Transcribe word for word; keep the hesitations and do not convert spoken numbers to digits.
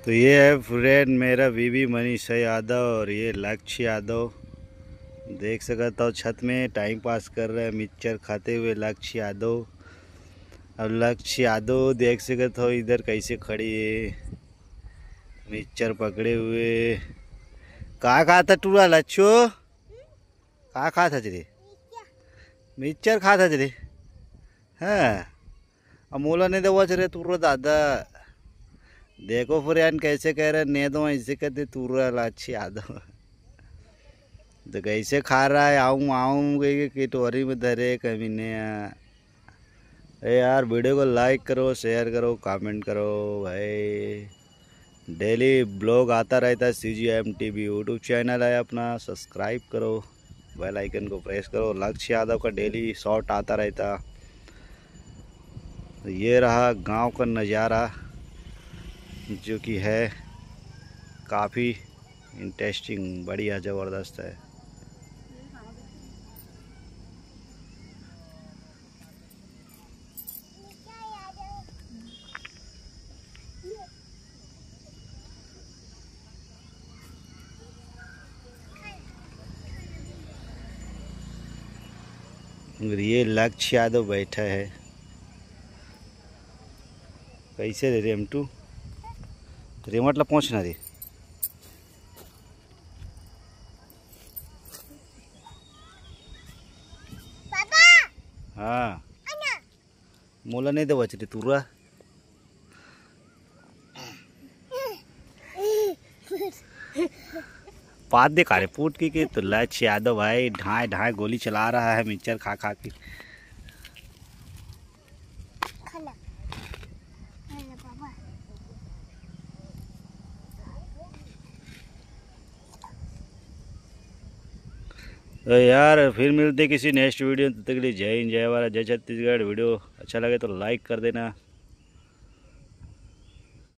तो ये है फ्रेंड मेरा बीबी मनीषा यादव और ये लक्ष्य यादव। देख सकत हो छत में टाइम पास कर रहे हैं मिक्सचर खाते हुए लक्ष्य यादव। अब लक्ष्य यादव देख सकत हो इधर कैसे खड़ी है मिक्सचर पकड़े हुए। का खात हस टूरा लच्छू? का खात हस रे? मिक्सचर खात हस रे? हाँ। अब मोला नहीं देवच रे तुर्रा दादा। देखो फ्रेंड कैसे कह रहे, नहीं दो ऐसे कहते तुर्रा लक्ष्य यादव। तो कैसे खा रहा है, आऊँ आऊँ कह के कटोरी में धरे कमीने। अरे यार, वीडियो को लाइक करो, शेयर करो, कमेंट करो भाई। डेली ब्लॉग आता रहता है, C G M T V YouTube channel है अपना, सब्सक्राइब करो, बेल आइकन को प्रेस करो। लक्ष्य यादव का डेली शॉर्ट आता रहता। तो ये रहा गांव का नज़ारा, जो कि है काफ़ी इंटरेस्टिंग, बढ़िया, ज़बरदस्त है। और ये लक्ष्य यादव बैठा है। कैसे रे रेमटू? रेमट ला पहुँचना रे। हाँ। मोला नहीं देवच रे तुर्रा। पात दे कारे पूट के, के तो लक्ष्य यादव भाई ढाई ढाई गोली चला रहा है मिक्सचर खा खा के। तो यार फिर मिलते किसी नेक्स्ट वीडियो, तब तक के लिए जय हिंद, जय भारत, जय छत्तीसगढ़। वीडियो अच्छा लगे तो लाइक कर देना।